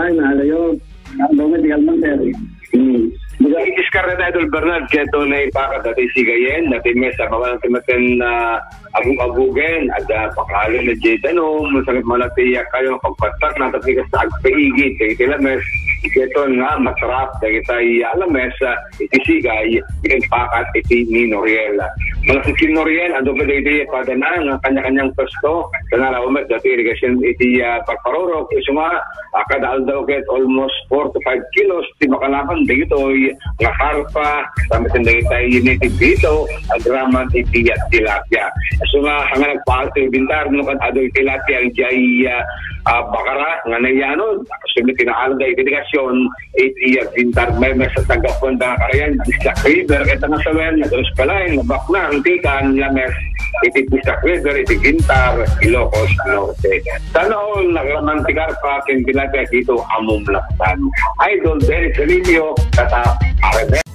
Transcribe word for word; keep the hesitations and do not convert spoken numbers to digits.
Bayan, Alayo. Ang dami di Alman, sir. Hmm. Diba? Idiskarte, Idol Bernard, kaya ito na ipakat dati sigayen, dati mesa, bawal ang timaten na abug-abugen, at ah, pakalo na di danum, masakit malati kayo, pagpatak na, tapi ka sa agpaigid, kaya iti lames, kaya ito nga, masarap, kaya ito ay alames, ah, iti sigay, iti pakat, iti ni Noriel. Mga si Noriel, ando pa dito, padana, nga kanya-kanyang pwesto, sa nalawamet, dati irigasyon, iti ah, pagparurok, iso nga, ah, kada aldaw ket almost four to five kilos ti makalakan dagitoy nga karpa, tapos dagitoy native dito, agraman iti tilapia. So nga, nga nagpaal ti bintar, no, kan adoy tilapia, jay, ah, ah, bakara, nga nayanon, tapos yung tinaalda iti delegasyon, iti, ah, bintar, may, may sa tagapon da karayan, Bisdak River, ket nga sawen, nagros palain, nabakna, ang tikan, lames, iti Bisdak River, iti bintar, Ilocos Norte. Sana all, nagraman ti karpa, ken tilapia dito, amum laktan. Idol Dennis Remilio, kata, Arabella.